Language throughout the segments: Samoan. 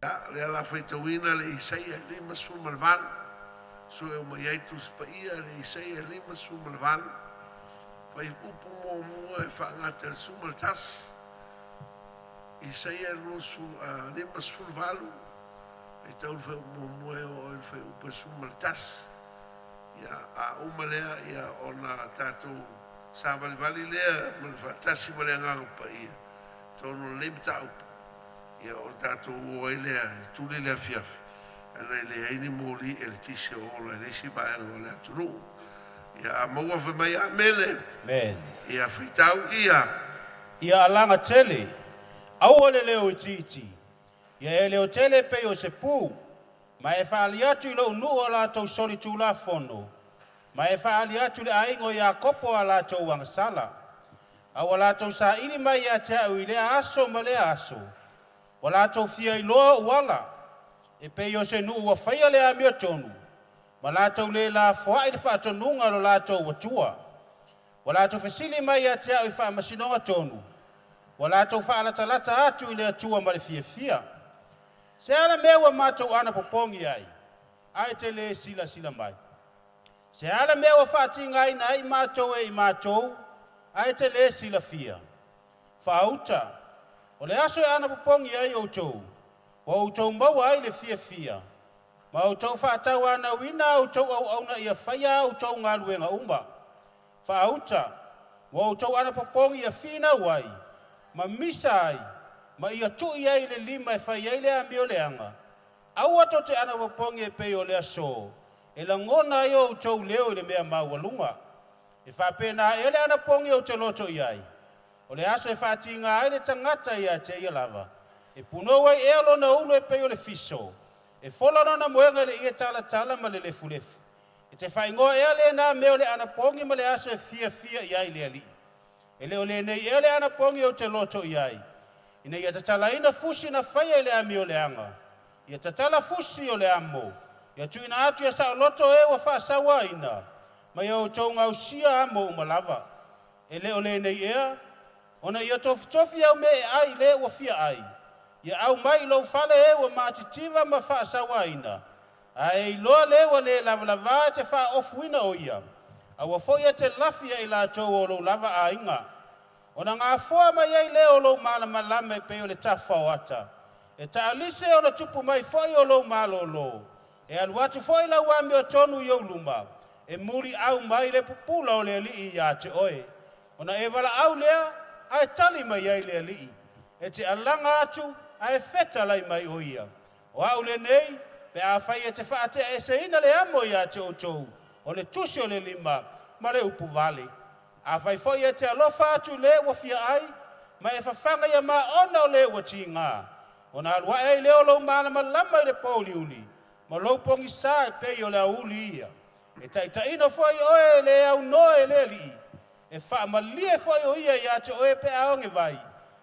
Lea o le a faitauina le Isaia 58, sue uma i ai Tusi Paia le Isaia 58, fuaiupu 1 e faagata i le 11. Isaia 58, faitau le fuaiupu 1 e oo i le fuaiupu 11. Ia, a uma lea, ia ona tatou savalivali lea ma le faatasi ma le Agaga Paia i totonu o lenei mataupu, ia ona tatou o ai lea e tuli le afiafi ona e leai ni moli eletise o ola i le isi vaega o le atunuu. Ia a maua fai mai amene. Ia faitau ia. Ia alaga tele, aua le leo itiiti, ia e leotele e pei o se pu, ma e faaali atu i lou nuu a latou solitulafono, ma e faaali atu i le aiga o Iakopo a latou agasala. A ua latou saili mai ia te a'u i lea aso ma lea aso, ua latou fia iloa o'u ala, e pei o se nuu ua faia le amiotonu, ma latou le lafoai le faatonuga a lo latou Atua. Ua latou fesili mai ia te a'u i faamasinoga tonu, ua latou faalatalata atu i le Atua ma le fiafia. Se a le mea ua matou anapopogi ai, ae e te le silasila mai? Se a le mea ua faatigaina ai matou e i matou, ae e te le silafia? Faauta, o le aso e anapopogi ai outou, ua outou maua ai le fiafia, ma outou faatauanauina a outou auauna ia faia a outou galuega uma. Faauta, ua outou anapopogi ia finau ai, ma misa ai, ma ia tui ai le lima e fai ai le amio leaga. Aua tou te anapopogi e pei o le aso, e lagona ai o outou leo i le mea maualuga. E faapena ea le anapogi ou te loto i ai? O le aso e faatiga ai le tagata ia te ia lava, e punou ai ea lona ulu e pei o le fiso, e fola lona moega i le ie talatala ma le lefulefu? E te faaigoa ea lena mea o le anapogi ma le aso e fiafia i ai le Alii? E le o lenei ea le anapogi ou te loto i ai, ina ia tatalaina fusi na faia i le amio leaga, ia tatala fusi o le amo, ia tuuina atu ia saoloto e ua faasauaina, ma ia outou gausia amo uma lava? E le o lenei ea, ona ia tofitofi au mea e ai i le ua fia ai, ia aumai i lou fale e ua matitiva ma faasauaina, ae e iloa le ua le lavalava e te faaofuina o ia, aua foi e te lafi ia i latou o lou lava aiga. Ona gafoa mai ai lea o lou malamalama e pei o le tafaoata, e taalise ona tupu mai foi o lou malolo, e alu atu foi lau amiotonu i ou luma, e muliau mai le pupula o le Alii ia te oe. Ona e valaau lea, ae tali mai ai le Alii, e te alaga atu, ae fetalai mai o ia. O au lenei, pe afai e te faateaeseina le amo ia te outou, o le tusi o le lima ma le upu vale. Afai foi e te alofa atu i le ua fia ai, ma e fafaga ia maona o le ua tiga, ona alu ae ai lea o lou malamalama i le pouliuli, ma lou pogisa e pei o le aoauli ia. E taitaiina foi oe e le aunoa e le Alii, e faamalie foi o ia ia te oe pe a ogevai,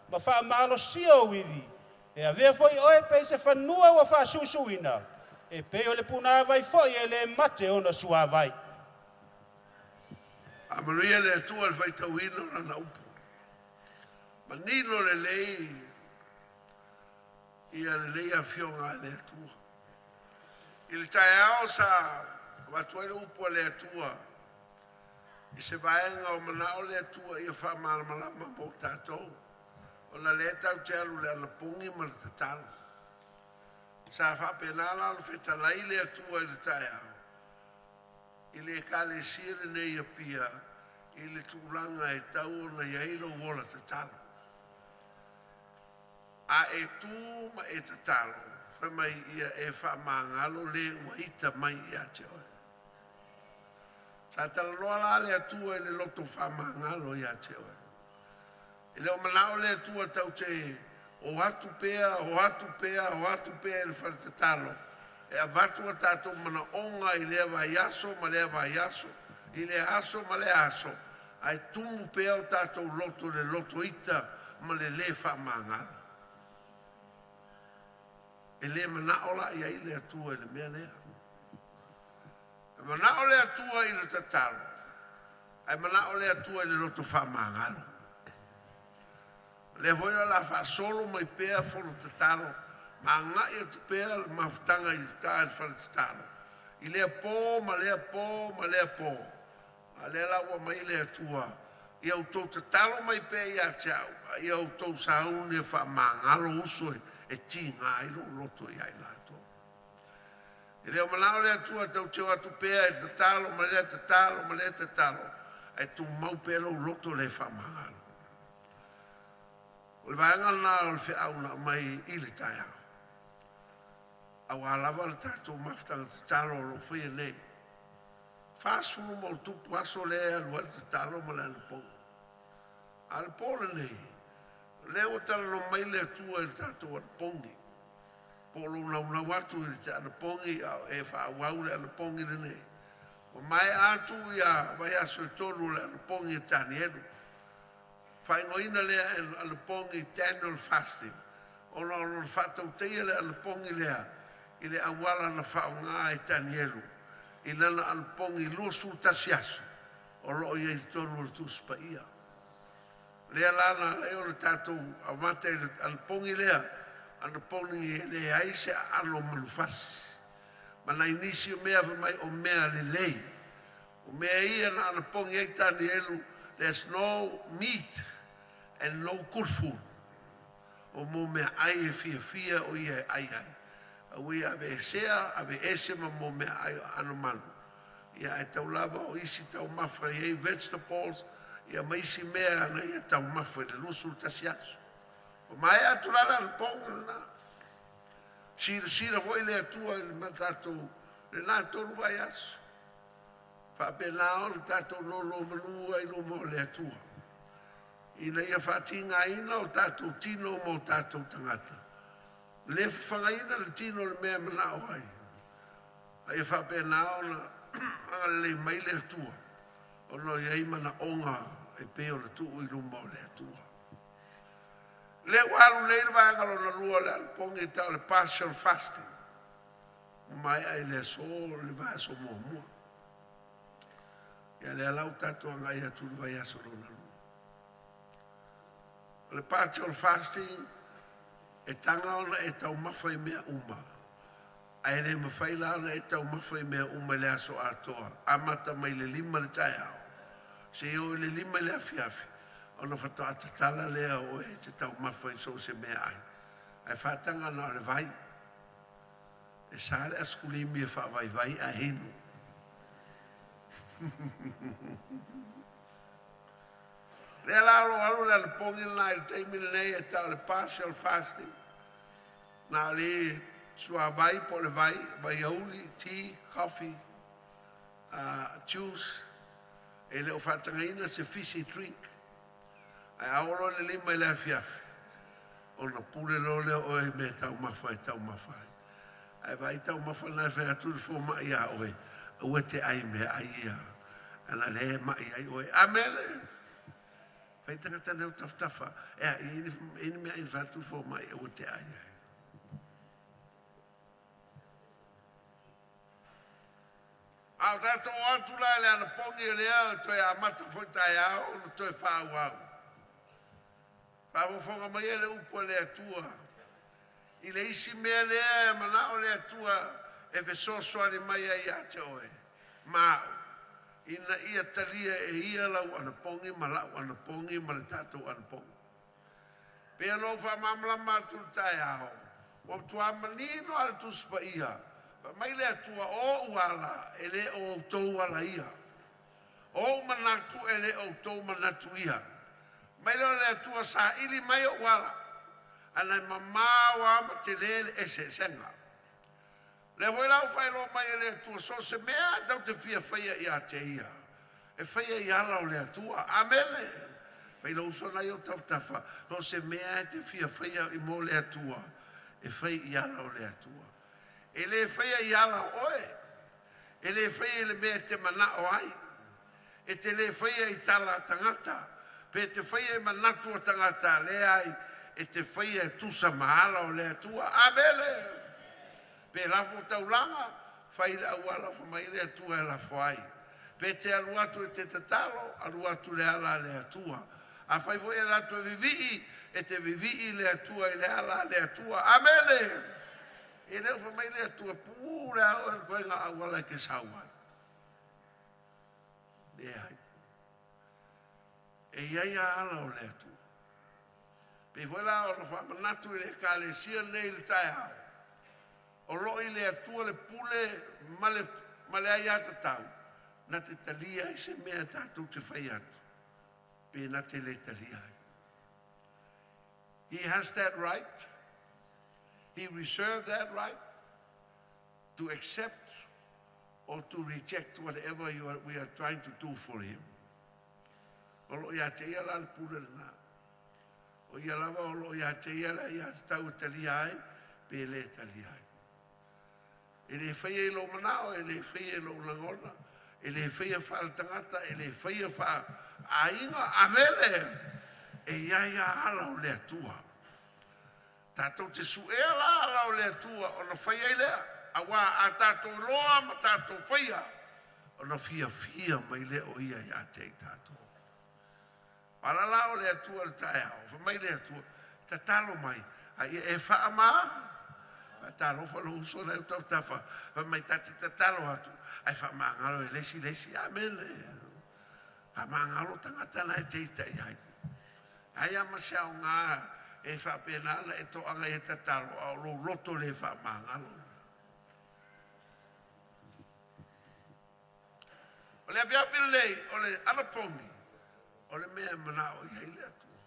ma faamalosia ou ivi. E avea foi oe e pei se fanua ua faasusuina, e pei o le punāvai foi e le mate ona suavai. Faamanuia le Atua i le faitauina o Lana Upu. Manino lelei ia lelei afioga a le Atua. I le taeao sa avatu ai le upu a le Atua i se vaega o manao le Atua ia faamalamalama mo tatou, ona o lea tatou te alu i le anapogi ma le tatalo. Sa faapena la ona fetalai le Atua i le taeao i le Ekalesia lenei i Apia i le tulaga e tatau ona i ai lou ola tatalo. A e tu ma e tatalo, fai mai ia e faamagalo le ua ita mai ia te oe. Sa talanoa la le Atua i le loto faamagalo ia te oe. E le o manao le Atua tatou te o atu pea, o atu pea, o atu pea i le fale tatalo e avatu o tatou manaoga i lea vaiaso ma lea vaiaso, i lea aso ma lea aso, ae tumu pea o tatou loto i le loto ita ma le le faamagalo. E le manao la i ai le Atua i le mea lea. E manao le Atua i le tatalo, ae manao le Atua i le loto faamagalo. O lea foi o le a faasolo mai pea fono tatalo Ma agai atu pea le mafutaga i uta i le fale tatalo i lea po ma lea po ma lea po. A o lea la ua aumai le Atua, ia outou tatalo mai pea ia te au, a ia outou sauni e faamagalo uso e tiga ai lou loto ia i latou. E le o manao le Atua tatou te o atu pea e tatalo ma lea tatalo ma lea tatalo, ae tumau pea lou loto lea e faamagalo. O le vaega lena o le feau na aumai i le taeao, aua lava le tatou mafutaga tatalo o lo o faia nei. 40+ aso lea e alu ai le tatalo ma le anapogi. A o le po lenei, o lea ua talanoa mai le Atua i le tatou anapogi, po o lou naunau atu e te anapogi a o e faaauau le anapogi lenei. Ua maea atu ia vaiaso e 3 o le anapogi a Tanielu, faaigoaina lea e anapogi Daniel Fasting, ona o lona faatautaia le anapogi lea i le auala na faaaoga e Tanielu i lana anapogi 21 aso o lo o i ai i totonu o le Tusi Paia. O lea la na ala ai ona tatou amata i le anapogi lea, anapogi e leai se aano o manufasi ma nai nisi o mea fai mai o mea lelei. O mea ia na anapogi ai Tanielu, there's no meat and no good food. O mo meaai e fiafia o ia e ai ai. Aua ia aveesea, aveese ma mo meaai o aano manu, ia ae tau lava o isi taumafa e i ai vegetables ia ma isi mea na ia taumafa i le 21 aso. Ua maea atu la le anapogi lena. Silasila foi le Atua i le tatou lena 3 vaiaso. Faapena ona tatou nonomanu ai i luma o le Atua, ina ia faatigaina o tatou tino ma o tatou tagata, le fafagaina le tino i le mea e manao ai, a ia faapena ona agalelei mai le Atua ona o i ai manaoga e pei ona tuu i luma o le Atua. O lea ua alu nei le vaega lona lua o le anapogi e tau o le partial fasting, ua maea i le aso le vaiaso muamua. Ia lea la ua tatou agai atu i le vaiaso lona lua. O le partial fasting e taga ona e taumafa i mea uma, ae le mafai la ona e taumafa i mea uma i le aso atoa, amata mai le 5 i le taeao seia oo i le 5 i le afiafi, ona faatoa tatala lea o oe e te taumafa i so o se meaai, ae faataga na o le vai. E sa le asikulimi e faavaivai ae inu. Lea la o lo o alu le anapogi lena i le taimi lenei e tau o le partial fasting, na o le suavai po o le vai, vaiauli, tea, coffee, juice, e le o faatagaina se fizzy drink. Ae a oo loa i le 5 i le afiafi, ona pule loa lea o oe i mea taumafa e taumafa ai. Ae vaai taumafa na e fai atu le fomai ia oe, aua e te ai i meaai ia, ana lea e mai ai oe. Amene. Fai tagata nei o tafatafa, e a, e i ai ni meaai na fai atu le fomai aua e te ai ai. A o tatou o atu la i le anapogi lea e toe amata foi taeao ona toe faaauau. Faafofoga maia le upu a le Atua i le isi mea lea e manao le Atua e fesoasoani mai ai ia te oe ma au, ina ia talia e ia lau anapogi ma lau anapogi ma le tatou anapogi. Pei ona ou faamalamalama atu i le taeao, ua matua manino lava le Tusi Paia, fai mai le Atua, o ou ala e le o outou ala ia, o ou manatu e le o outou manatu ia. Fai mai lea o le Atua, saili mai ou ala, ana e mamao lava ma tele le eseesega. O lea foi la ua faailoa mai e le Atua, so o se mea lava tatou te fia faia ia te Ia, e faia i ala o le Atua. Amene. Fai lou uso lena i ou tafatafa, so o se mea lava e te fia faia mo le Atua, e fai i ala o le Atua. E le faia i ala o oe, e le faia i le mea e te manao ai, e te le faia i tala a tagata, pe te faia i manatu o tagata, leai, e te faia e tusa ma ala o le Atua. Amene. Pe lafo taulaga, fai le auala fai mai le Atua e lafo ai. Pe te alu atu e te tatalo, alu atu i le ala a le Atua. Afai foi e alu atu e vivii, e te vivii i le Atua i le ala a le Atua. Amene. E le o fai mai le Atua, Pule lava oe i le ituaiga auala e te sau ai. Leai. E i ai lava ala o le Atua. Pei foi la ona faamanatu i le Ekalesia lenei i le taeao, o lo o i le Atua le pule ma le, ma le aiatatau na te talia ai se mea tatou te fai atu pe na te le talia ai. He has that right. He reserved that right to accept or to reject whatever we are trying to do for him. O lo o ia te ia la le pule lena. O ia lava o lo o ia te ia le aiatatau e talia ai pe le talia ai. E le faia i lou manao, e le faia i lou lagona, e le faia faaletagata, e le faia faaleaiga, amene! E i ai lava ala o le Atua. Tatou te suea la ala o le Atua ona fai ai lea, aua a tatou iloa ma tatou faia, ona fiafia mai lea o Ia ia te i tatou. O ala la o le Atua i le taeao, fai mai le Atua, tatalo mai, a ia e faama, faatalofa lou uso la e i ou tafatafa, fai mai ta te tatalo atu, ae faamagalo e le isi le isi. Amene. Faamagalo tagata na e te ita i ai. Ai lava ma se aoga e faapena ona e toaga ai e tatalo, a o lou loto le faamagalo. O le afiafi lenei, o le anapogi, o le mea e manao i ai le Atua.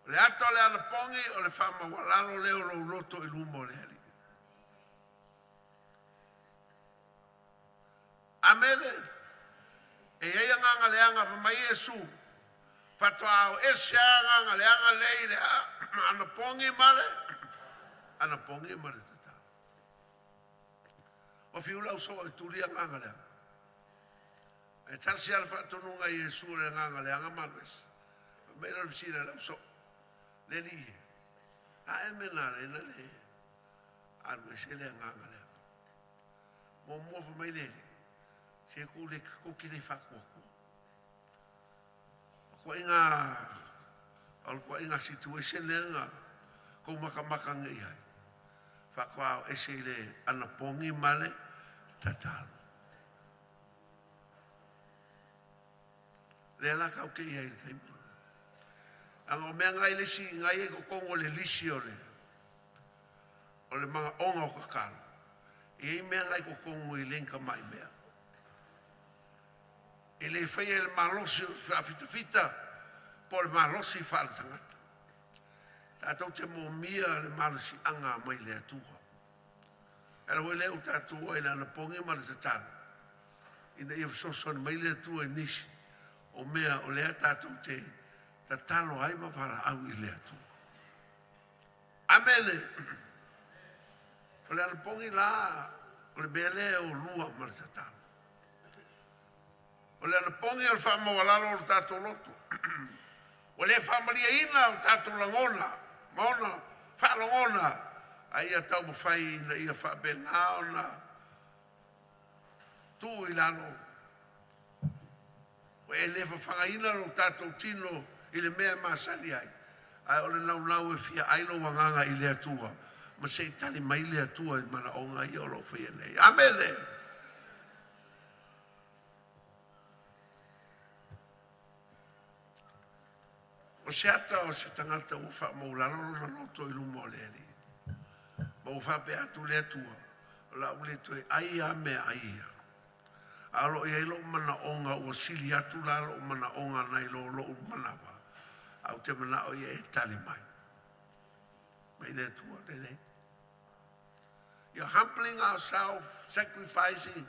O le ata o le anapogi, o le faamaualalo lea o lou loto i luma o le Alii. Amene. E i ai agaga leaga, fai mai Iesu, faatoa o ese lava agaga leaga nei i le anapogi ma le anapogi ma le tatalo. Ua fiu le ausoo e tuli agaga leaga. Ae tasi lava le faatonuga a Iesu o le agaga leaga ma alu ese. Fai mai lea o le fesili a le ausoo, Le Alii e, a ea le mea na ala ai ona le alu ese le agaga leaga? Muamua fai mai le Alii, se kou le, kou te le faatuatua. O le ituaiga situation lea na tou matamata nei i ai, faatoa o ese i le anapogi ma le tatalo. Lea la tatou te i ai i le taimi lenei. Leaga o mea na i le isi na i ai i totonu o le lisi o le manaoga o tatalo, e i ai mea na i totonu e le ni tamai mea. E le faia e le malosi faafitafita po o le malosi faaletagata. Tatou te moomia le malosiaga mai le Atua. E ala foi lea ua tatou o ai i le anapogi ma le tatalo, ina ia fesoasoani mai le Atua i nisi o mea o lea tatou te tatalo ai ma valaau i le Atua. Amene. O le anapogi la, o le mea lea e o lua ma le tatalo. O le anapogi o le faamaualalo o le tatou loto. Ua le faamalieina o tatou lagona ma ona faalogona, a ia taumafai ina ia faapena ona tuu i lalo. Ua e le fafagaina lo tatou tino i le mea e masani ai, ae o le naunau e fia ai lou agaga i le Atua, ma se i tali mai le Atua i manaoga ia o lo o faia nei. Amene. O se ata o se tagata ua faamaulalo lona loto i luma o le Alii, ma ua faapea atu le Atua, o le a ou le toe ai lava meaai ia, a o lo o i ai lou manaoga ua sili atu la lou manaoga nai lo lou manava, ae ou te manao ia e tali mai. Mai le Atua, lelei. You're humbling ourselves, sacrificing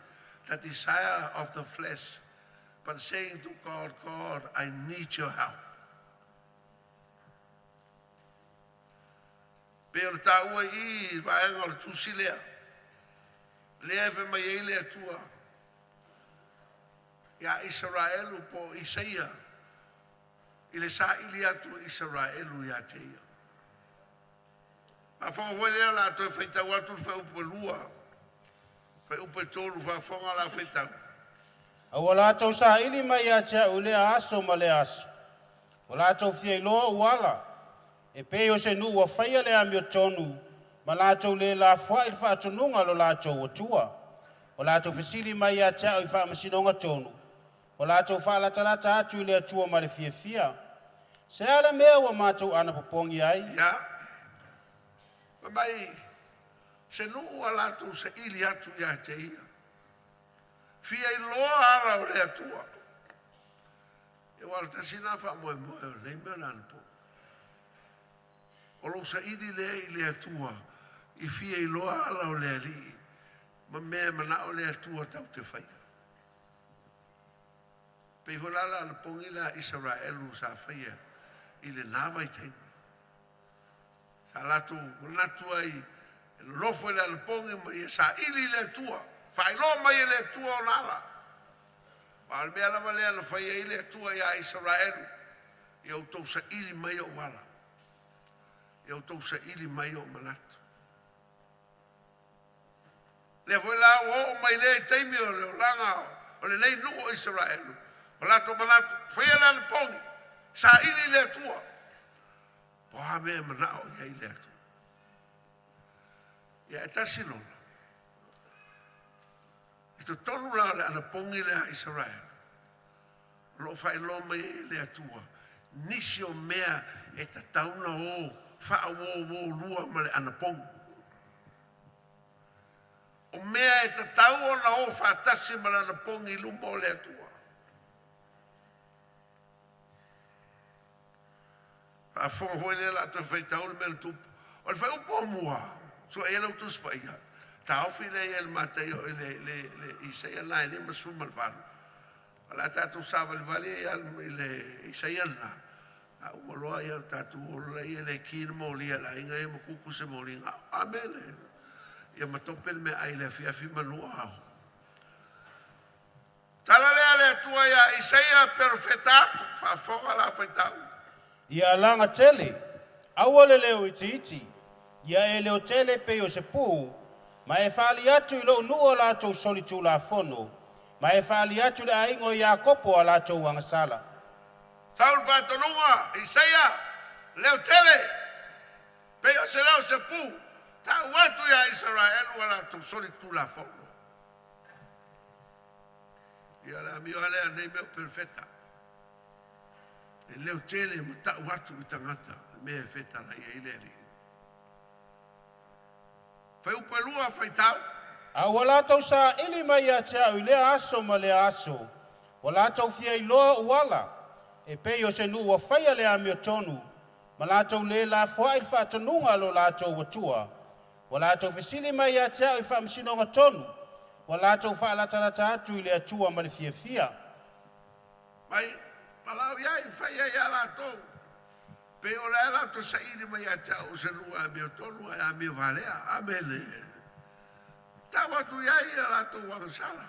the desire of the flesh, but saying to God, God, I need your help. Pei ona taua i i i vaega o le tusi lea, lea e fai mai ai le Atua iā Isaraelu po o Isaia i le saili atu o Isaraelu ia te ia. Faafofoga foi lea o le a toe faitau atu le fuaiupu 2, fuaiupu 3, faafofoga la faitau. A ua latou saili mai ia te a'u i lea aso ma lea aso, ua latou fia iloa o'u ala, E pei o se nuu ua faia le amiotonu, ma latou le lafoai i le faatonuga a lo latou Atua. Ua latou fesili mai ia te au i faamasinoga tonu, ua latou faalatalata atu i le Atua ma le fiafia. Se a le mea ua matou anapopogi ai? Ia, fai mai se nuu ua latou saili atu ia te ia, fia iloa ala o le Atua. Ia aua o le tasi lena faamoemoe o lenei mea o le anapogi. O lou saili lea i le Atua i fia iloa ala o le Alii ma mea e manao le Atua tatou te faia. Pei foi la o le anapogi lea a Isaraelu sa faia i lena vaitaimi. Sa latou manatu ai e nonofo i le anapogi ma ia saili i le Atua, faailoa mai e le Atua ona ala. Aua o le mea lava lea na fai ai le Atua ia Isaraelu, ia outou saili mai ou ala, ia outou saili mai ou manatu. Lea foi la ua oo mai lea taimi o le olaga o lenei nuu o Isaraelu, o latou manatu, faia le anapogi, saili i le Atua. Po o a mea e manao i ai le Atua. Ia ae tasi lona, i totonu la o le anapogi lea a Isaraelu, o lo o faailoa mai ai e le Atua nisi o mea e tatau ona o faauo-o-lua ma le anapogi. O mea e tatau ona o faatasi ma le anapogi i luma o le Atua. Faafofoga foi lea o le a toe faitau le mea na tupu. O le fuaiupu muamua, Su'e ia lau Tusi Paia, taofi lea i le Mataio i le Isaia lena e 58. O le a tatou savalivali ai lava i le Isaia lena, a uma loa ona tatou o loa lea i le ki le moli a le aiga ia ma kuku se moli ga'o. Amene. Ia ma tope le meaai i le afiafi manua ao. Tala lea a le Atua ia Isaia perofeta atu, faafofoga la faitau. Ia alaga tele, aua le leo itiiti. Ia e leotele pei o se pu, ma e faali atu i lou nuu a latou solitulafono, ma e faali atu i le aiga o Iakopo a latou agasala. Sau le faatonuga, Isaia, leo tele, pei o se leo o se pu, tau atu ia Isaraelu a latou solitulafono. Ia o le amio lava lea a nei mea o perofeta. E leo tele ma tau atu i tagata le mea e fetalai ai le Alii. Fuaiupu 2, faitau. A ua latou saili mai ia te au i lea aso ma lea aso, ua latou fia iloa ou ala, e pei o se nuu ua faia le amiotonu, ma latou le lafoai i le faatonuga a lo latou Atua. Ua latou fesili mai ia te au i faamasinoga tonu, ua latou faalatalata atu i le Atua ma le fiafia. Mai palau iai, fai ai ia latou. Pei o le latou saili mai ia te au o se nuu e amiotonu ae amio valea. Amene. Tau atu iai ia latou agasala.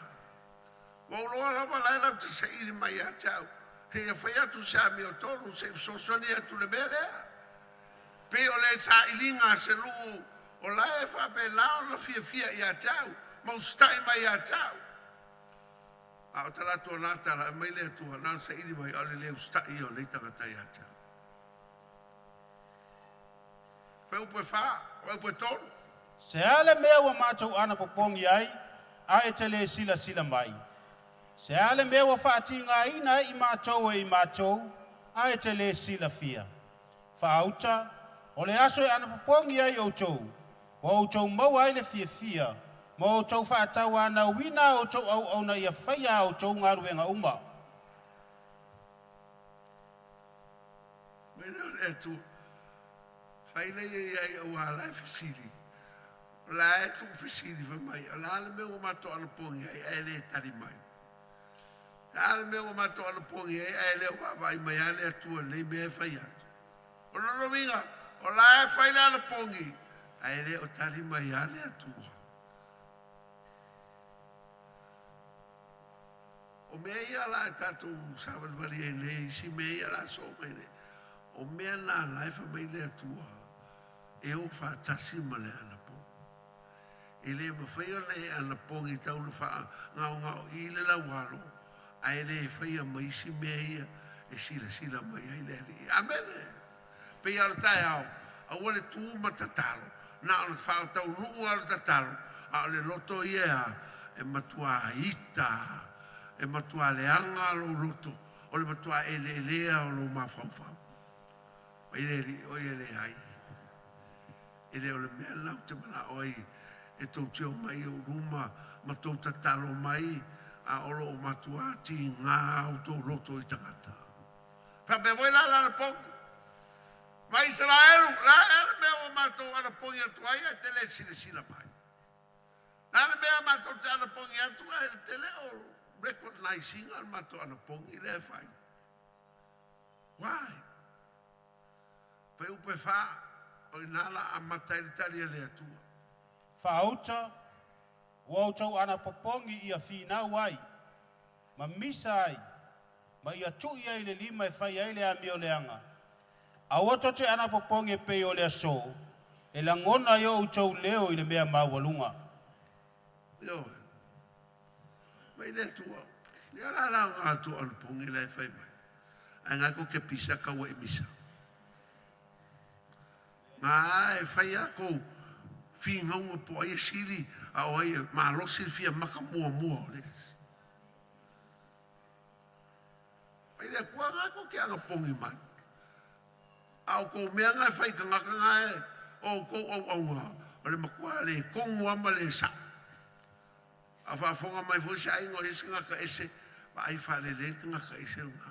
Ua ou iloa lava la e latou te saili mai ia te au. Seia fai atu se amiotonu, se i fesoasoani atu i le mea lea. Pei o le sailiga a se nuu o la e faapena ona fiafia ia te au, ma usitai mai ia te au. A o talaatu o na tala, e mai le Atua, na o le saili mai, a o le le usitai ia o nei tagata ia te au. Fuaiupu 4, fuaiupu 3. Se a le mea ua matou anapopogi ai, ae e te le silasila mai? Se a le mea ua faatigaina ai i matou e i matou, ae e te le silafia? Faauta, o le aso e anapopogi ai outou, ua outou maua ai le fiafia, ma outou faatauanauina a outou auauna ia faia a outou galuega uma. Mai lea o le Atua, fai lea i ai aua la e fesili. O la e tuufesili fai mai, o le a le mea ua matou anapogi ai ae le tali mai? O le a le mea ua matou anapogi ai ae le o vaavaai mai lava le Atua i lenei mea e fai atu? O lona uiga, o la e fai le anapogi, ae le o tali mai lava le Atua. O mea ia la e tatou savalivali ai nei, isi mea ia la so mai nei, o mea na la e fai mai le Atua e o faatasi ma le anapogi. E le mafai ona e anapogi tau na faagaogaoi le laualo, ae le faia ma isi mea ia e silasila mai ai le Alii. Amene. Pei lava o le taeao, aua le tu ma tatalo, na ona faataunuu lava o le tatalo, a o le loto ia e a? E matuā ita lava, e matuā leaga lava lou loto, o le matuā eleelea o lou mafaufau. Mai le Alii, oi e leai, e le o le mea lena ou te manao ai e tou te omai i ou luma ma tou tatalo mai, a o lo o matuā tiga outou loto i tagata. Faapea foi la le anapogi mai Isaraelu, o le a ea le mea ua matou anapogi atu ai ae te le silasila mai? O le a le mea matou te anapogi atu ae te le o recognize ina le matou anapogi lea e fai? Why? Fuaiupu 4, o i ina o le a amata ai le tali a le Atua. Faauta, ua outou anapopogi ia finau ai, ma misa ai, ma ia tui ai le lima e fai ai le amioleaga. Aua tou te anapopogi e pei o le aso, e lagona ai o outou leo i le mea maualuga. Ioe. Mai le Atua. Ia la la o tou anapogi la e fai mai. Ae ngae ko ke pisa kau e misa. Nga e fai a kou finauga po o ai e sili a o ai e malosi le fia maka muamua o le isi. Mai le Atua ngae kou te anapogi mai. A o kou mea nga e fai i tagata nga e o outou auauna, o le matua le tonu lava ma le sa'o. A o faafofoga mai foi se aiga o i ai se tagata ese, vaai faalelei le tagata ese lena.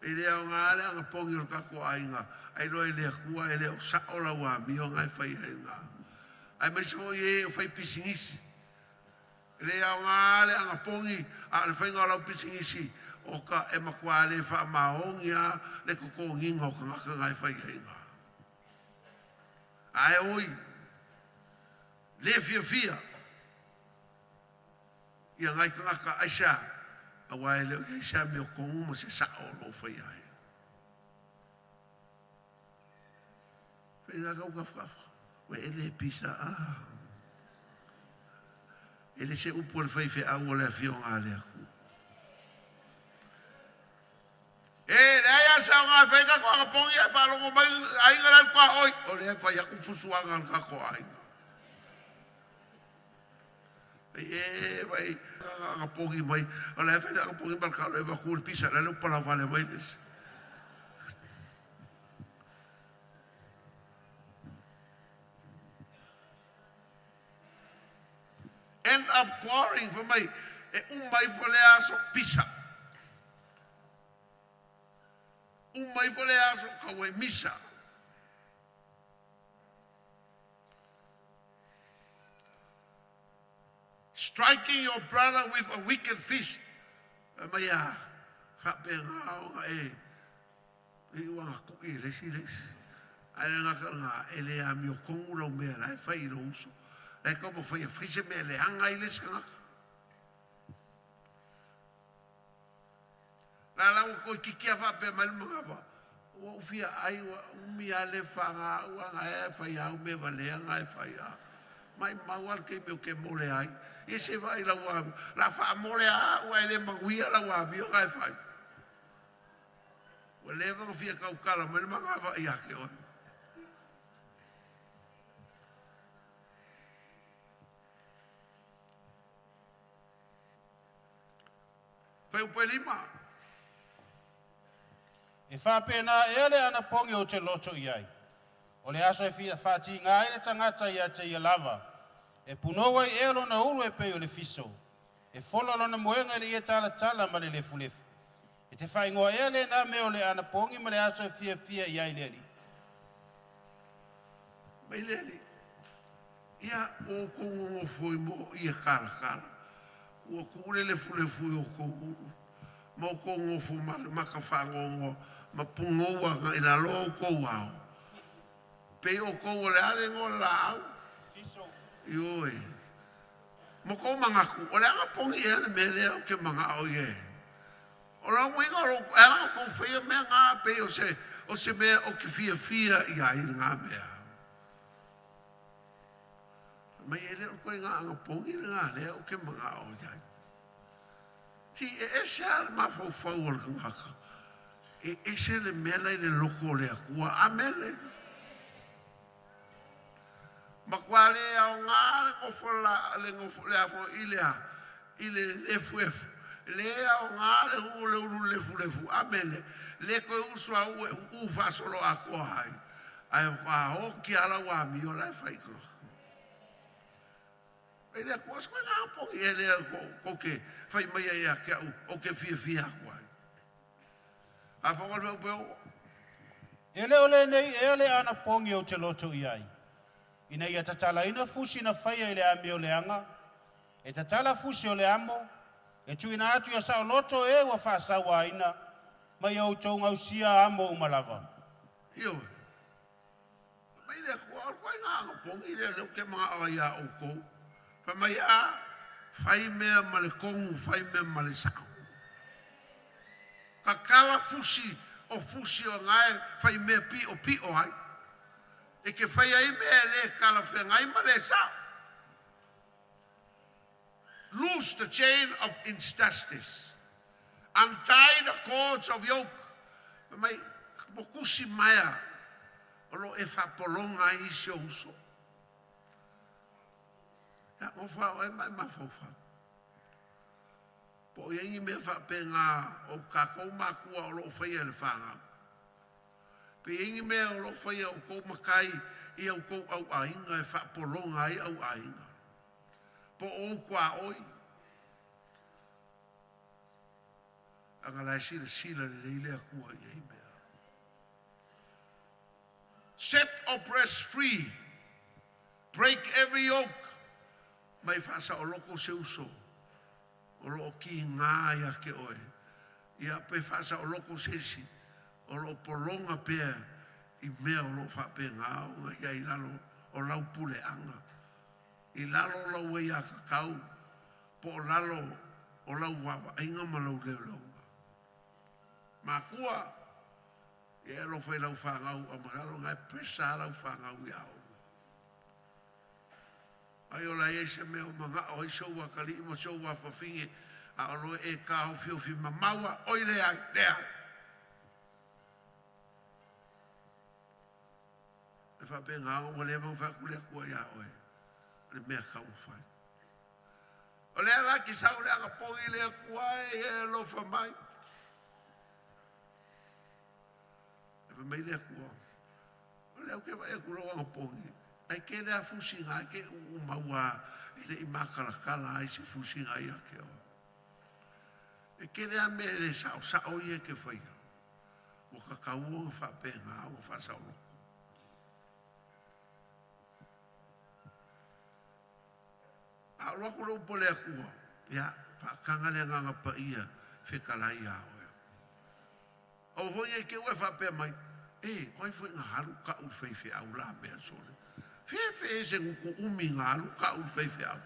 E le aoga le anapogi o le tatou aiga, ailoa i le Atua e le o sa'o lau amio na e fai ai lena. Aemaise foi e o fai pisinisi. E le aoga le anapogi, a o le faiga o lau pisinisi, oka e matua le faamaoni lava le totogiina o tagata na e fai ai lena. Ae oi, le fiafia ia nai tagata aisea, aua e le o i ai se amiotonu ma se sa'o o lo o faia ai. Faiga tau tafatafa, ua e le pisa a. E le se upu a le faifeau o le Afioga a le Atua. E leai lava se aoga e fai ai tatou anapogi ae faalogo mai aiga la i le tuaoi, o lea e fai atu fusuaga a le tatou aiga. E vai anapogi mai, o la e fai le anapogi ma le talo e avatu le pisa, la le ua palavale mai le isi. End up quarreling, fai mai, e uma ifo lea aso, pisa. Uma ifo lea aso, tau e misa. Striking your brother with a wicked fist. Fai mai a faapena ona e iu ana kuʻi e le isi le isi. Ae le gata i lena, e le amiotonu lau mea la e fai i lou uso. La e taumafai e fai se mea e leaga ai le isi tagata. La la ua toeitiiti lava faapea mai le manava, ua ou fia ai, ua umi lava le faga au a na e fai au mea valea na e fai a. Maimau lava le taimi ou te mole ai. Ia se vaai i lau amio, o le a faamole lava au ae le manuia lau amio na e fai. Ua leva ona fia tautala mai le manava ia te oe. Fuaiupu 5. E faapena ea le anapogi ou te loto i ai. O le aso e fia faatiga ai le tagata ia te ia lava. E punou ai ea lona ulu e pei o le fiso. E fola lona moega i le ie talatala ma le lefulefu. E te faaigoa ea lena mea o le anapogi ma le aso e fiafia i ai le Alii. Mai le Alii, ia ua outou nonofo i mo ie talatala, ua tuu le lefulefu i outou ulu, ma outou nonofo mata faanoanoa ma punou agai i lalo outou ao. Pei outou o le a le igoa o le laau? Ioe. Ma kou manatu, o le a anapogi ea le mea lea ou te manao i ai? O lou uiga o lou, e ala ona outou faia mea na pei o se, o se mea ou te fiafia i ai lena mea. Fai mai, e le o le ituaiga anapogi lena lea ou te manao i ai. Si e ese lava le mafaufau o le tagata. E ese le mea la i le loko o le Atua. Amene. Matua le aoga le nofo la le nofo le afo i le a i le lefuefu. Le aoga le uu le ulu lefulefu. Amene. Le toe uso a ue uu faasolo atoa ai. Ae a oti ala ua amio la e fai tagata. E le Atua se koe ngā pongi e lea ko ke fai mai ai ia te au o ke fiafia atu ai. A whangal whau pe o. E le o lenei ea le anapogi ou te loto i ai. Ina ia tatalaina fusi na faia i le amioleaga, e tatala fusi o le amo, e tuuina atu ia saoloto e ua faasauaina, ma ia outou gausia amo uma lava. Ioe. Mai le Atua, o le koe ngā anapogi lea leo ke mga o ia outou. Fai mai a, fai mea ma le tonu, fai mea ma le sao. Tatala fusi, o fusi o ngae fai mea pio pio ai. E ke fai ai mea e le talafeagai ma le sao. Loose the chain of injustice. Untie the cords of yoke. Mai mokusi maea o lo e whapolonga ai isi o uso. Ia, o wha o e mai mawhauwhau. Po o iai ni mea whaapenga o kākou mākua o lo o whaia le whāngau. Pe iai ni mea o lo o whaia o kou makai i au kou au ainga e whaapolonga ai au ainga. Po o kua oi. Anga lai sila sila le leile akua i ai mea. Set oppressed free. Break every yoke. Mai whaasa o loko se uso. O lo o ki ngā ia ke oe. Ia pe whaasa o loko se isi. O lo o polonga pea i mea o lo o whaape ngā o ngā ia i lalo o lau pule anga. I lalo lau e ia kakau. Po o lalo o lau wawa ainga ma lau leo leonga. Makua, ia e alofa i lau whangau a makalo ngai presa lau whangau ia o. Ai o la ia se mea o manga o ai so wa kali mo so wa fafinge a o lo e ka o fio fi mamaua oi le ai le ai. E whape ngā o le mau whaku le kua ia oe. Le mea ka u whai. O le ala ki sau le anga pongi le kua e e lofa mai. E wha mai le kua. O le au ke vai aku lo anga pongi. Ai ke le afusi ngā ke u maua e le i makalakala ai se fusi ngā ia ke o. E ke le a me le sao sao ia ke whaia. O ka kaua nga whape ngā o nga whasao loko. A o aku le upo le akua. Ia, whaakanga le nganga pa ia whekalai a oe. O hoi e ke ue whapea mai, e, koe fwe ngā haru ka ul whei au la mea sole. Fe fe se nguku umi ngā haru ka ul whei au.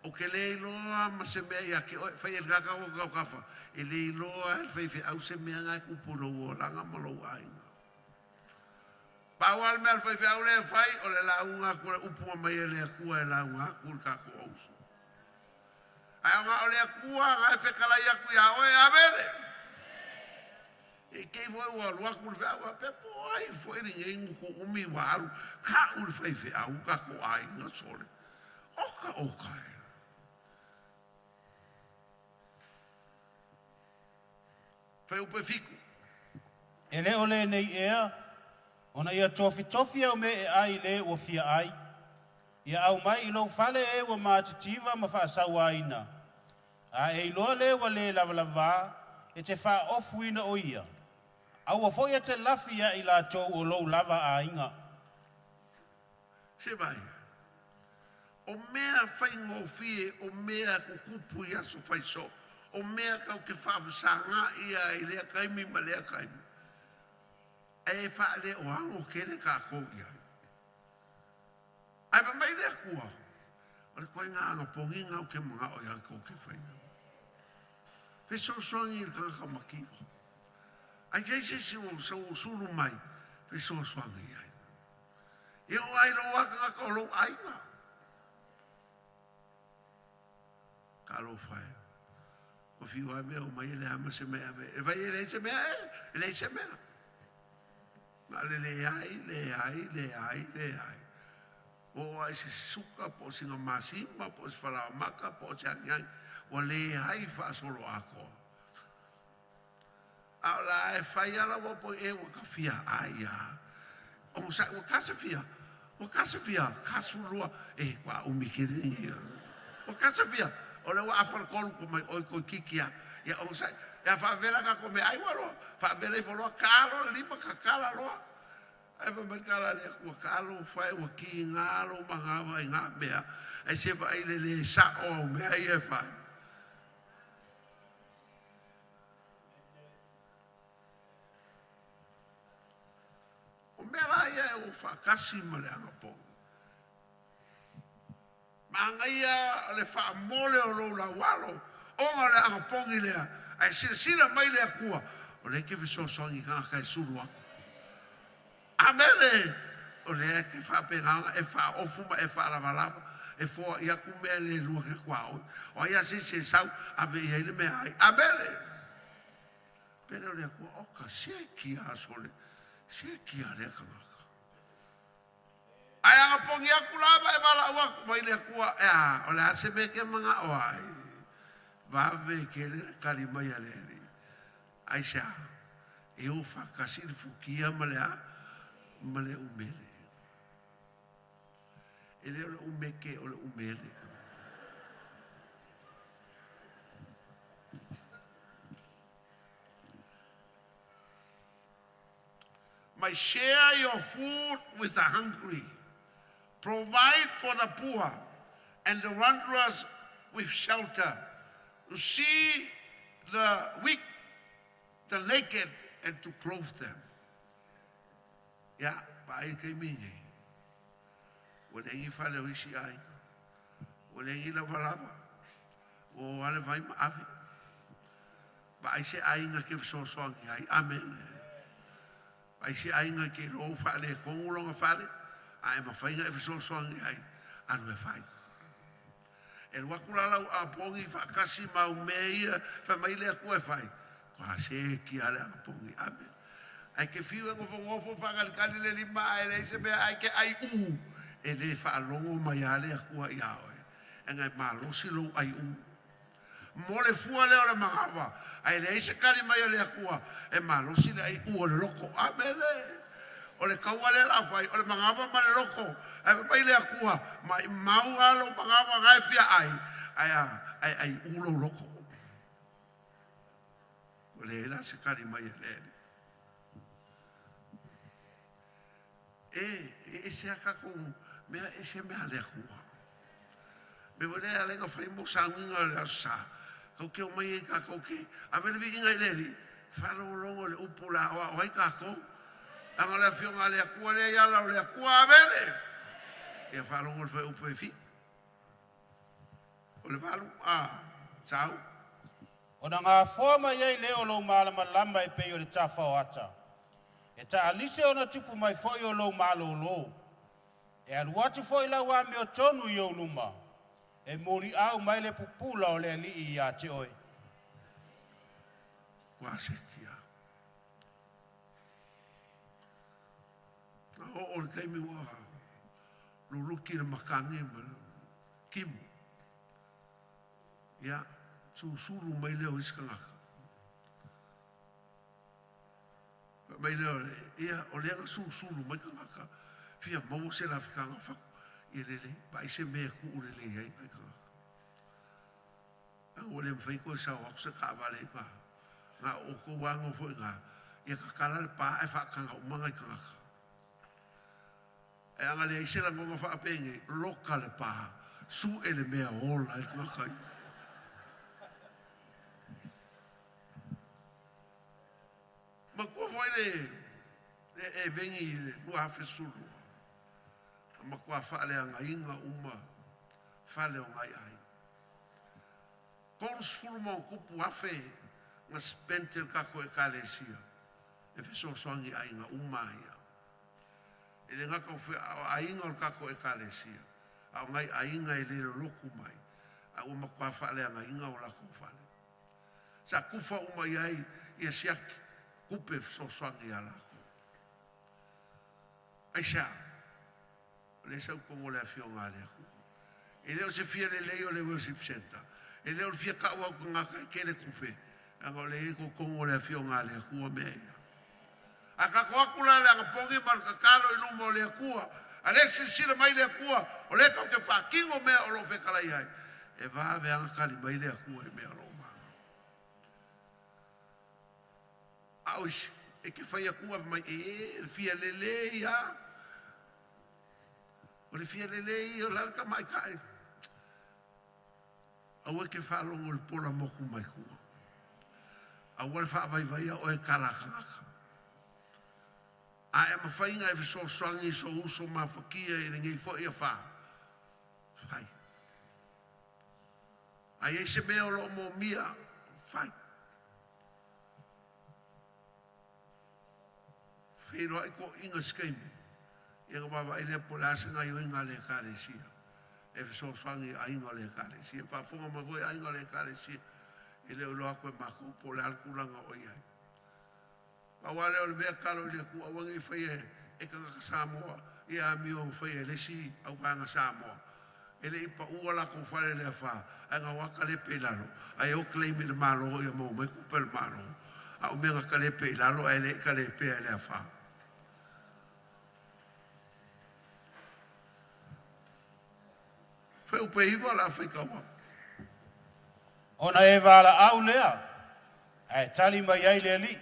O ke le iloa ma se mea ia ke oe, whai e ngaka o kau kawha. E le iloa e whei au se mea ngai kupu lo o langa ma lo ainga. Pau al mea whei au le whai, o le la unga kura upua mai e le akua e la unga kura kako auso. Ai o ngā o le akua, ngai whekalai aku ia oe, amene. E kei foi ua lua kura whea ua pe po ai foi ni ngai nguku umi waru ka uri whai whea au ka ko ai ngā sole. Oka oka e. Whai upe fiku. E le o lenei ea, ona ia tofitofi au me e ai le ua fia ai. Ia au mai i lou fale e ua mātitiva ma faasauaina. A e iloa le ua le lavalavā, e te faaofuina o ia. Aua foi e te lafi ia i latou o lou lava aiga. Se vai. O mea whai ngōwhie, o mea kukupu i aso whai so, o mea kau ke whaafasanga ia i lea kaimi ma lea kaimi. E wha le o ango ke le kā kou ia. Ai wha mai lea kua. O le koe ngā anga pongi ngau ke mga o ia kou ke whai. Fe so soangi i kanga makiwa. Ai jai se si o sa o sulu mai. Fe so soangi ai. E o ai lo waka ka o lo ainga. Ka lo whai. Ua fiu lava mea o mai e leai ma se mea e ave. E vai e leai se mea e, e leai se mea. Na o le leai, leai, leai, leai. Ua oo lava i se suka po o sina masima po o se falaoamata po o se agiagi, ua leai faasoloatoa. A o la e fai lava lau upu e ua ta fia ai lava. Onosai, ua ta se fia, ua ta se fia, 42, e faatoa umi tele lenei. Ua ta se fia, o lea ua afa le tolu, fai mai oi toeitiiti lava. Ia onosai, ia faavela tatou meaai ua loa, faavela ifo loa, ta loa le lima, tatala loa. Ae fai mai le tala a le Atua, talofa e, ua tiga lou manava i na mea, ae se vaai i le lē sa'o o au mea ia e fai. O mea la ia e o faatasi ma le agapogi. Manaia le faamole o lou laualo ona o le agapogi lea, ae silasila mai le Atua, o lea e te fesoasoani i tagata e sulu atu. Amene! O lea e te faapena ona e faaofu ma e faalavalava, e foai atu mea le lua te tuaoi. O ai lava se isi e sau, ave i ai le meaai. Amene! Pele o le Atua, oka, se kia sole, se kia lea tagata. Ae agapogi atu la ma e valaau atu mai le Atua, e a, o le a se mea e te manao ai? Vave tele le tali mai a le Alii. Aisea? E o faatasi le futia ma le a? Ma le umele. E le o le umeke, o le umele. My share your food with the hungry. Provide for the poor and the wanderers with shelter. To see the weak, the naked, and to clothe them. Ia, vaai i le taimi lenei, ua leai ni fale o isi aiga, ua leai ni lavalava, ua o lava le vai ma ave. Vaai se aiga e te fesoasoani ai. Amene. Vaai se aiga e te iloa ua faaletonu lona fale, ae mafai ona e fesoasoani ai, alu e fai. E alu atu la lau apogi faatasi ma au mea ia fai mai le Atua e fai, toa seki lava le agapogi. Amene. Ae te fiu e nofonofo faatalitali le lima ae leai se mea ae te aiu, e le faalogo mai lava le Atua ia oe. E na e malosi lou aiu. Mo le fua lea o le manava, ae leai se tali mai a le Atua, e malosi le aiu o le loko. Amene. O le taua lea o le a fai, o le manava ma le loko. Ae fai mai le Atua, maumau lava lou manava na e fia ai, ae a, ae aiu lou loko. Ua leai la se tali mai a le Alii. E, e ese a tatou mea, ese mea a le Atua. Mea foi lea e ala ai ona fai mo sauniga o le Aso Sa, tatou te omai ai tatou te ave le viiga i le Alii, faalogologo i le upu o le a aoao ai tatou. Leaga o le Afioga a le Atua lea i ala o le Atua. Amene! Ia faalogo i le fuaiupu e 7. O le 8, a, sau. Ona gafoa mai ai lea o lou malamalama e pei o le tafa o ata. E taalise ona tupu mai foi o lou malōlō. E alu atu foi lau amiotonu i ou luma, e muliau mai le pupula o le Alii ia te oe. Ua sekia. Na oo le taimi ua luluki le matagi ma le timu. Ia, susulu mai lea o isi tagata. Fai mai lea o le, ia, o lea na susulu mai tagata, fia maua se lafitaga fatu. Ia lelei, vaai se mea e tuu lelei ai nai tagata. Leaga ua le mafai ona toe sao atu se taavale i ina. Na o outou lava e nofo i ina, ia tatala le pa ae faataga uma nai tagata. Ae a na leai se lagona faapenei, loka le pa, sue le mea e ola ai le tagata ia. Matua foi le e vegi i le 2012, na matua faaleagaina uma fale o nai aiga. 30+ na spend e le tatou Ekalesia e fesoasoani i aiga uma ia. E le gata o aiga o le tatou Ekalesia, a o nai aiga e le lolotu mai, a ua matua faaleagaina o latou fale. Sa kufa uma i ai ia siaki kupe e fesoasoani iā lakou. Aisea? O lea e saukogo le Afioga a le Atua. E le o se fia lelei o le worship centre. E le o le fia ka'u au tagata e tele tupe, leaga o lea e i ai totonu o le Afioga a le Atua mea ia. A tatou atu la i le anapogi ma le tatalo i luma o le Atua, a o lea e silasila mai le Atua, o lea tatou te faatino mea o lo o fetalai ai, e vave lava ona tali mai le Atua i mea o lo o manao. A o isi, e te fai atu ae fai mai, e, le fia lelei lava. O le fia lelei ia, o le a le tamaitai? Aua e te faalogo i le pola motu mai tua. Aua le faavaivaia oe e tala a tagata. A e mafai ona e fesoasoani i sou uso mafatia i lenei foi afa, fai. A i ai se mea o lo o moomia, fai. Feiloai toeaiina i se taimi, ia ona vaavaai lea po o le a se gaoioiga a le Ekalesia e fesoasoani i aiga o le Ekalesia. Faafofoga mai foi aiga o le Ekalesia, e le o iloa atu e matou po o le a le tulaga o i ai. Pau lava lea o le mea, tatalo i le Atua aua ne i faia e tagata Samoa ia amio na faia e le isi auvaega Samoa. E le i paua latou fale i le afa, ae na o atu talepe i lalo, ae o claim i le Malo ia maua mai tupe a le Malo. A o mea na talepe i lalo ae le i talepea e le afa. Fuaiupu 9 o le a faitau atu. Ona e valaau lea, ae tali mai ai le Alii,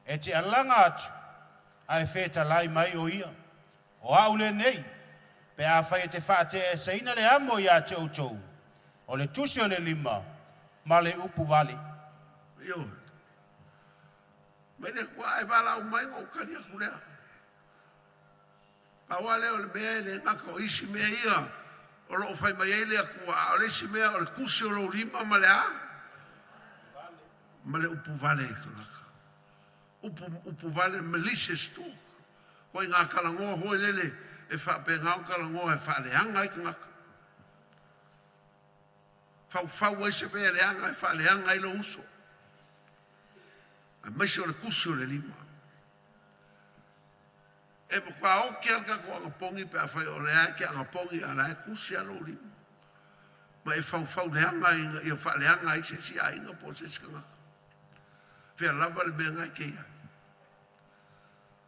e te alaga atu, ae fetalai mai o ia. O au lenei, pe afai e te faateaeseina le amo ia te outou, o le tusi o le lima, ma le upu vale. Ioe. Mai le Atua a e valaau mai ona ou tali atu lea. Pau lava lea o le mea e le gata o isi mea ia o lo o fai mai ai le Atua, a o le isi mea o le tusi o lou lima ma le a? Ma le upu vale i tagata. Upu, upu vale, malicious talk. Ituaiga talanoa foi lele e faapena ona talanoa e faaleaga ai tagata. Faufau ai se mea leaga e faaleaga ai lou uso. Aemaise o le tusi o le lima. E matua oti lava le tatou anapogi pe afai o lea e te anapogi a o la e tusi lava lou lima. Ma e faufau leaga ina ia faaleaga ai se isi aiga po o se isi tagata. Fea lava le mea lena e te i ai.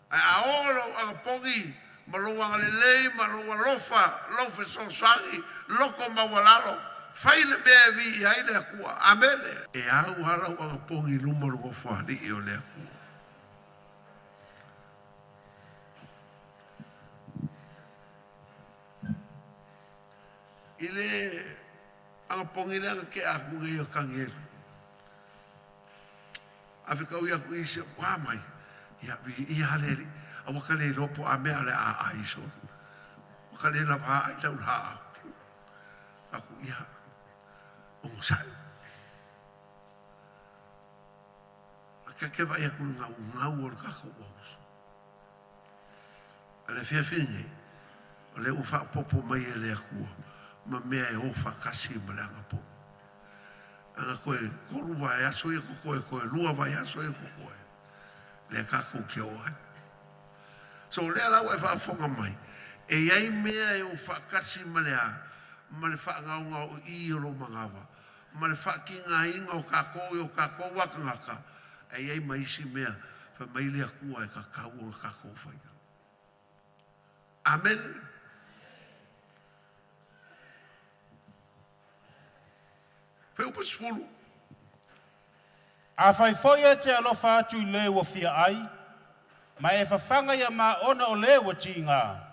Ae a oo lou anapogi ma lou agalelei ma lou alofa, lou fesoasoani, loto maualalo, fai le mea e viia ai le Atua. Amene. E au lava lau anapogi i luma o le Nofoalii o le Atua. I le anapogi lea na tea atu nei o Tanielu, a fetaui atu i isi, a mai, ia viia lava le Alii, aua ta le iloa po o a mea o le a aai solo. Ua ta le lava ai lau laau. Aku, ia, onosai. A ta te vaai atu i le gaugau o le tatou uso. A le afiafi lenei, o lea ua faaopoopo mai e le Atua ma mea e o faatasi ma le anapogi. Ana toe 3 vaiaso ia totoe, toe 2 vaiaso ia totoe, lea tatou te o ai. So o lea la ua e faafofoga mai, e i ai mea e o faatasi ma le a? Ma le faagaogaoii o lou manava, ma le faatigaina o tatou i o tatou lava tagata, ae i ai ma isi mea fai mai le Atua e tatau ona tatou faia. Amene. Fuaiupu 10. Afai foi e te alofa atu i le ua fia ai, ma e fafaga ia maona o le ua tiga,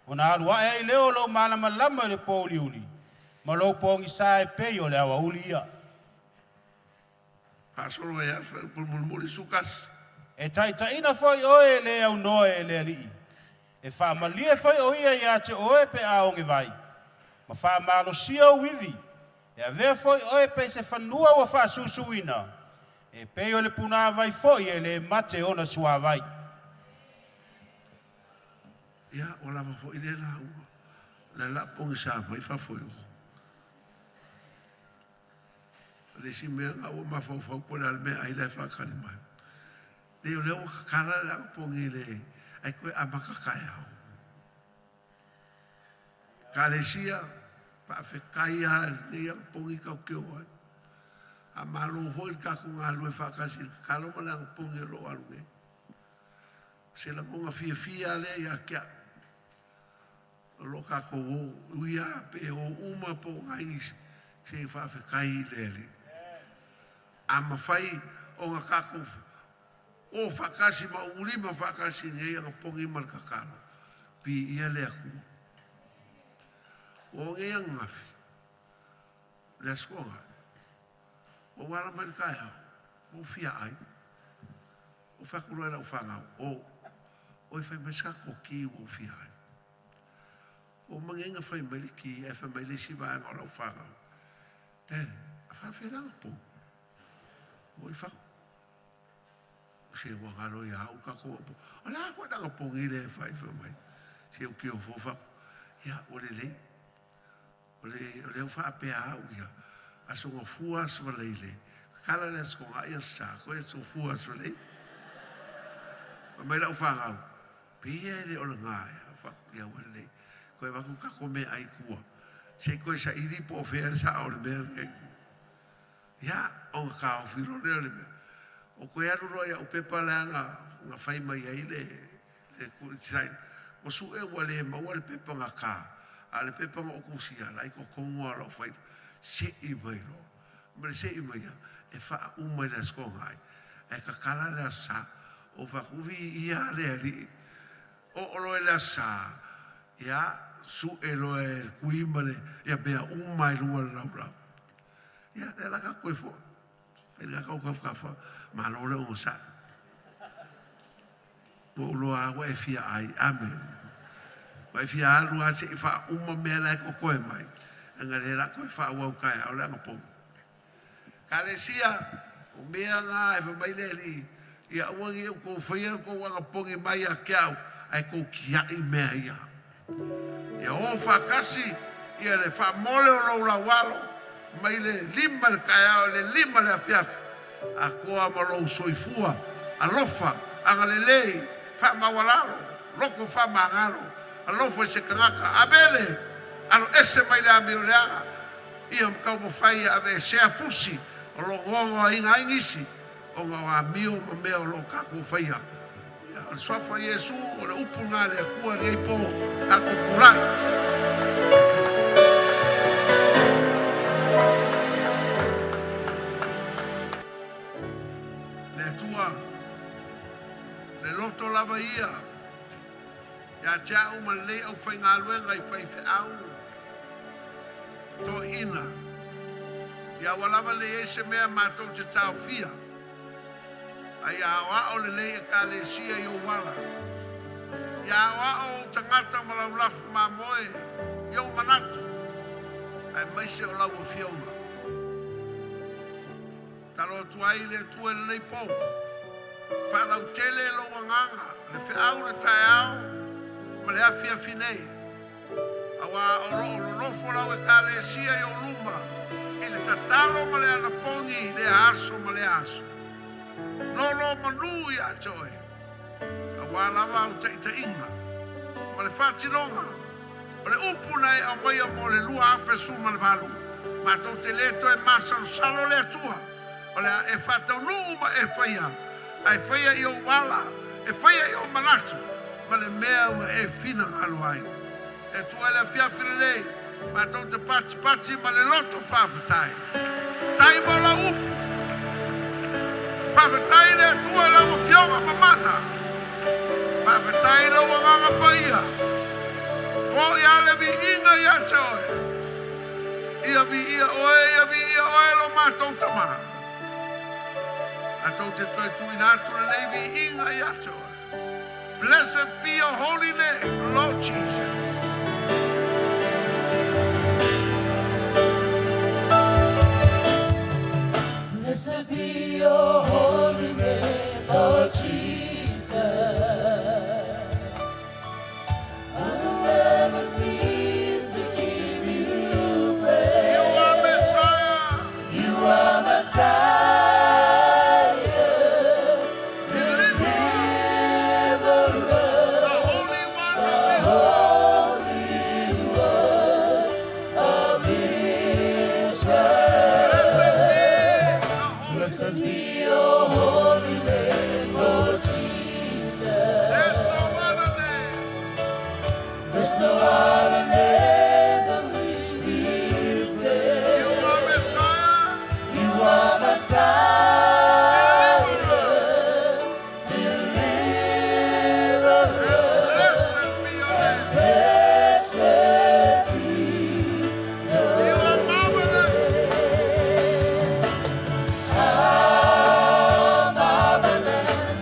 ona alu ae ai lea o lou malamalama i le pouliuli, ma lou pogisa e pei o le aoauli ia. Faasolo ai lava fuaiupu mulimuli 11. E taitaiina foi oe e le aunoa e le Alii, e faamalie foi o ia ia te oe pe a ogevai, ma faamalosia ou ivi, e avea foi oe pei se fanua ua faasusuina, e pei o le punāvai foi e le mate ona suāvai. Ia, ua lava foi lea lauga. O le a la pogisa mai fafo i o. O le isi mea na ua mafaufau po o le a le meaai la e faatali mai. Leai o lea ua tatala le anapogi i le ae toe amata taeao. Ekalesia, faafetai lava i lenei anapogi tatou te o ai. Faamalo foi le tatou galulue faatasi i le tatalo ma le anapogi o lo o alu nei. O se lagona fiafia lava lea ia te au o lo o tatou o, e ui lava pe o uma po o nai isi, se faafetai i le Alii. A mafai ona tatou o faatasi ma aulima faatasi i lenei anapogi ma le tatalo, viia le Atua. Ua oo nei ananafi, le Aso Toonai, ua ou ala mai i le taeao ua ou fia ai. Ou fai atu loa i lau fanau, “O, o e fai mai se tatou ti ua ou fia ai.” Ua uma nei ona fai mai le ti ae fai mai le isi vaega o lau fanau, “Dad, a faapefea la ona pogi?” Oi fai atu, se ua galo ia au le tatou anapogi. O le a foi le anapogi lea e fai fai mai? Se ou te ofo fai atu, ia ua lelei. O lea ua faapea au ia, Aso Gafua, Aso Faraile, tatala le Aso Toonai, Aso Sa, toe Aso Gafua, Aso Faraile. Fai mai lau fanau, pei e le o lena ea. Ou fai atu, ia ua lelei, toe avatu tatou meaai i tua, se i toe saili po o fea le sao o le mea lenei. Ia, ona taofi loa lea o le mea. Ou toe alu loa i au pepa la na fai mai ai le design, ua sue ua le maua le pepa na ta, a o le pepa na ou tusia, o la e i totonu lava o lau faila. Sei mai loa. Ma le sei mai lava, e faauma i le Aso Toonai, ae tatala le Aso Sa. Ou fai atu, viia le Alii. Oo loa i le Aso Sa, ia, sue loa e le Tui ma le, ia mea uma e lua i le laulau. Ia, lea o le a tatou toe foi. Fai lena tou tafatafa, malo le onosai. Ua ou iloa lava ua e fia ai. Amene. Ua e fia alu lava se i faauma mea la e totoe mai, leaga o lea o le a toe faaauau taeao le anapogi. Ekalesia, o mea na e fai mai le Alii, ia aua ne i outou faia la outou anapogi mai ia te au, ae tou tiai mea ia. Ia o faatasi ia le faamole o lou laualo mai le 5 i le taeao i le 5 i le afiafi, atoa ma lou soifua alofa, agalelei, faamaualalo, loto faamagalo, alofa i se tagata. Amene. Aloese mai le amioleaga ia ma taumafai e aveesea fusi o lo o noanoaina ai nisi ona o amio ma mea o lo o tatou faia. Ia, o le suafa o Iesu, o le upu lena a le Atua i lenei po, tatou tulai. Le Atua, le loto lava ia ia te au ma lenei aufaigaluega i faifeau toeaiina, ia aua lava ne i i ai se mea matou te taofia, a ia aoao lenei Ekalesia i ou ala. Ia aoao ou tagata ma lau lafu mamoe i ou manatu, aemaise o lau Afioga. Tatalo atu ai i le Atua i lenei po, faalautele lou agaga, le feau i le taeao ma le afiafi nei, aua o lo o nonofo lau Ekalesia i ou luma i le tatalo ma le anapogi i lea aso ma lea aso. Nonomanu ia te oe, aua lava au taitaiga ma le faatinoga o le upu na e aumaia mo le 2018, matou te le toe masalosalo le Atua, o le a e faataunuu ma e faia, ae faia i ou ala, e faia i ou manatu, ma le mea ua e finagalo ai. Le Atua i le afiafi lenei, matou te patipati ma le loto faafetai. Faafetai mo lau upu. Faafetai le Atua i lau Afioga mamana. Faafetai i lou Agaga Paia. Foi lava le viiga ia te oe. Ia viia oe, ia viia oe lo matou Tama. Matou te toe tuuina atu lenei viiga ia te oe. Blessed be your holy name, Lord Jesus. Blessed be your holy name, Lord Jesus. I will never cease to give you You praise. are Messiah. You are There's no other name by which we say You are Messiah. You are Messiah, Deliverer. deliverer. And blessed be your name. Blessed be You are marvelous. How marvelous,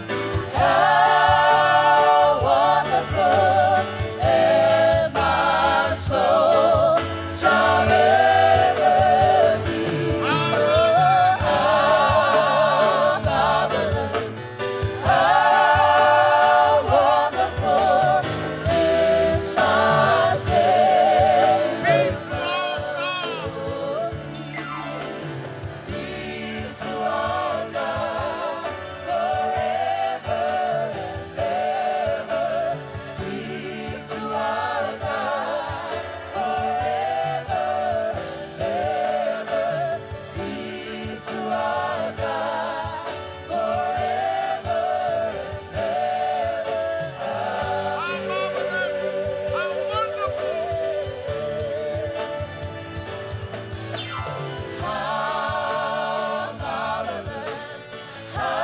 how wonderful is my soul shall ever be. How marvelous. How marvelous, how wonderful is my Savior. Be to our God. Be to our God forever and ever. Be to our God forever and ever. Be to our God forever and ever. How marvelous. How wonderful. How marvelous, how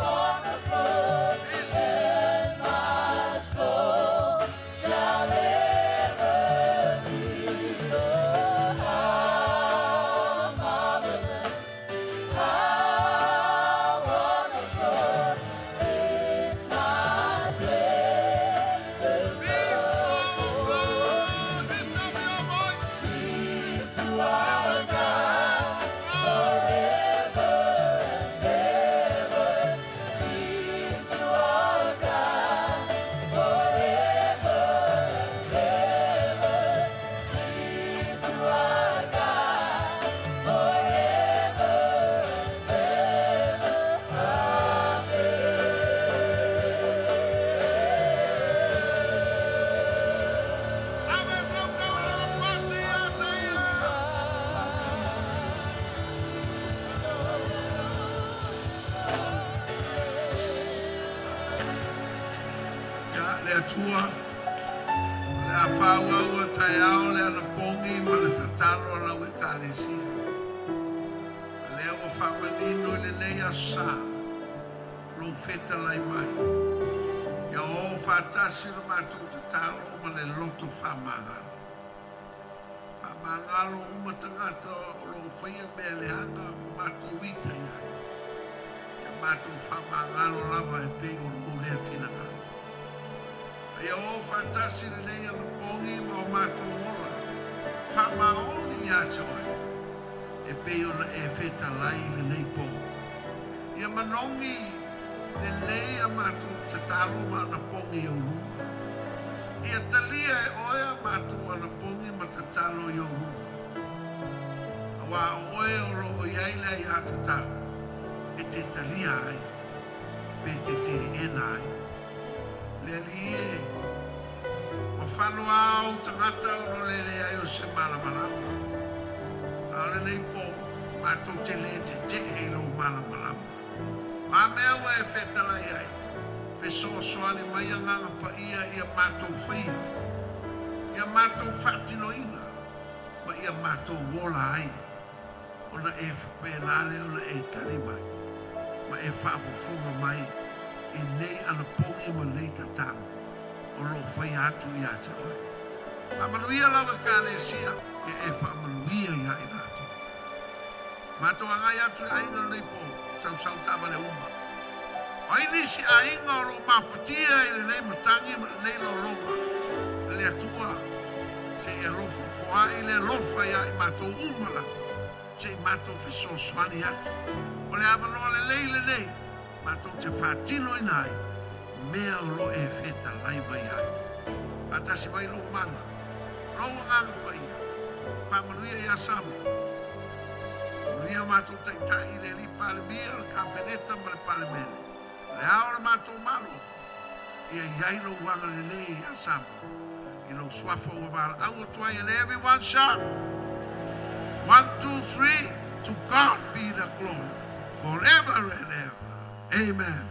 wonderful, and my soul shall ever be. Oh, how marvelous, how wonderful is my Savior. Be to our God. Lift up your voice. To our God forever and ever. Be to our God forever and ever. Be to our God forever and ever. Ia le Atua, o le a faaauau a taeao le anapogi ma le tatalo a lau Ekalesia. A lea ua faamanino i lenei aso Sa lou fetalai mai. Ia o faatasi le matou tatalo ma le loto faamagalo. Faamagalo uma tagata o lo o faia mea leaga ma matou ita i ai. Ia matou faamagalo lava e pei o lou lea finagalo. A ia o faatasi lenei anapogi ma o matou ola faamaoni ia te oe e pei ona e fetalai i lenei po. Ia manogi lelei a matou tatalo ma anapogi i ou luma. Ia talia e oe a matou anapogi ma tatalo i ou luma. Aua o oe o lo o i ai le aiatatau e te talia ai pe te teena ai. Le Alii e, ua fano lava ou tagata ona o le leai o se malamalama. A o lenei po, matou te le tetee i lou malamalama. O a mea ua e fetalai ai, fesoasoani mai Agaga Paia ia matou faia, ia matou faatinoina, ma ia matou ola ai, ona e faapena lea ona e tali mai, ma e faafofoga mai i nei anapogi ma nei tatalo o lo o faia atu ia te oe. Faamanuia lau Ekalesia, ia e faamanuia ia i latou. Matou agai atu i aiga lenei po, sausau taavale uma. O ai nisi aiga o lo o mafatia i lenei matagi ma lenei lologa? Le Atua, se i alofa foai le alofa ia i matou uma lava, se i matou fesoasoani atu. O le avanoa lelei lenei matou te faatinoina ai mea o lo o e fetalai mai ai. Faatasi mai lou mana, lou Agaga Paia, faamanuia ia Samoa. Manuia o matou Taitai i le Alii Palemia, le Kapeneta ma le Palemene. O le ao o le matou Malo, ia i ai lou agalelei ia Samoa i lou suafa ua valaau atu ai. And everyone shout, one, two, three, to God be the glory forever and ever. Amen.